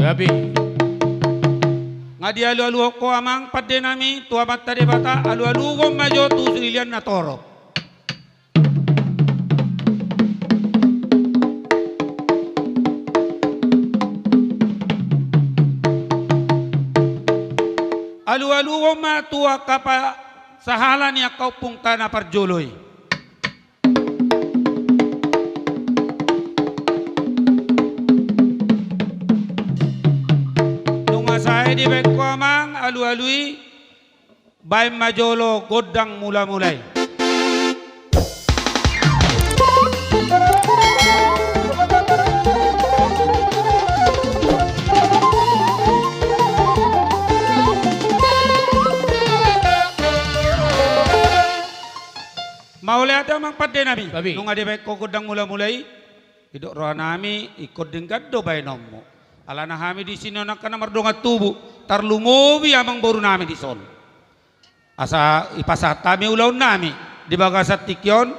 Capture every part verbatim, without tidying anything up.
Gabe. Nga dialualuhon ho amang pande nami tu Amanta Debata, alualuhon ma jo tu silian na torop. Alualuhon ma tu angka pa-, sahala ni angka ompunta na parjolo i. Nunga sae dibaen ho amang alualu i, baen ma jolo gondang mulamula i. Mauliate amang pande nami. Gabe. Nunga dibaen ho gondang mulamula i, didok roha nami ingkon denggan do baenonmu. Alana hami disi on angka na mardongan tubu, tarlumobi amang boru nami dison. Asa ipasahat hami ulaon nami di bagasan tingki on.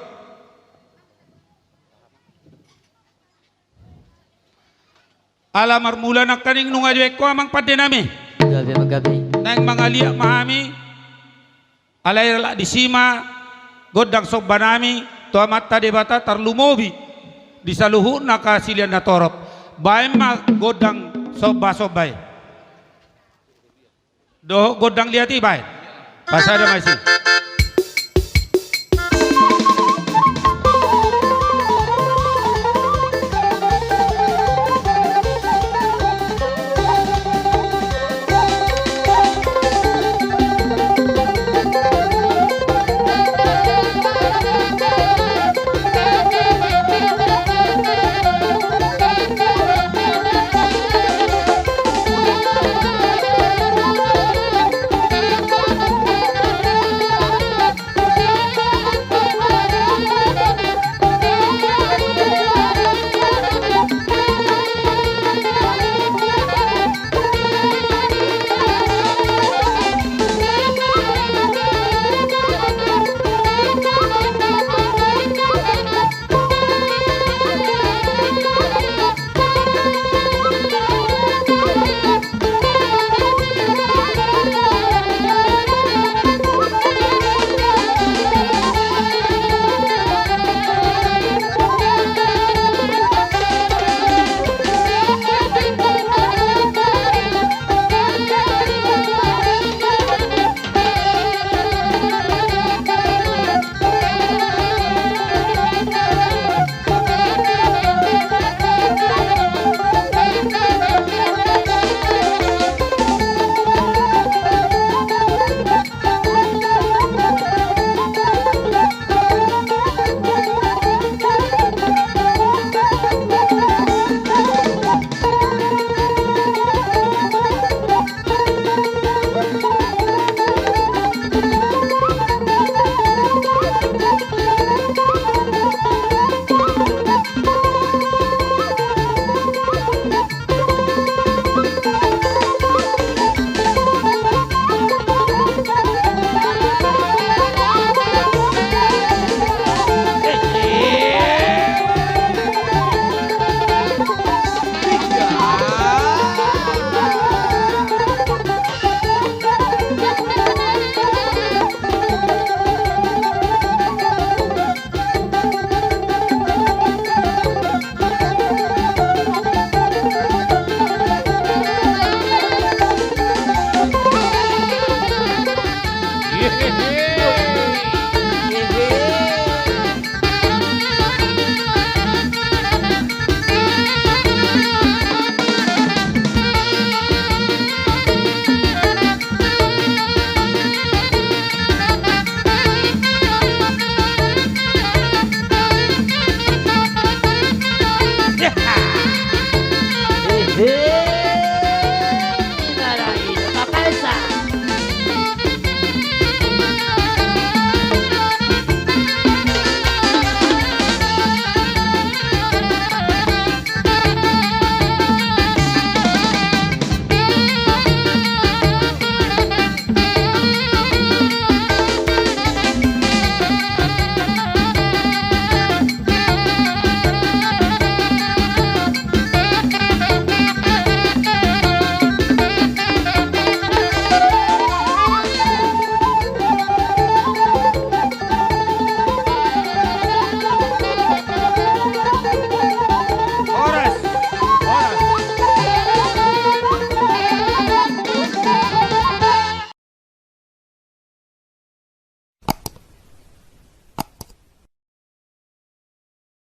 Ala marmula nangkaning nunga dibaen ho amang pande nami. Gabe, gabe. Naeng mangaliat ma hami. Alai lak disi ma gondang somba nami tu Amanta Debata tarlumobi di saluhutna angka silian na torop. Baen ma gondang somba-somba i. Dohot gondang liat i baen. Pasada ma disi.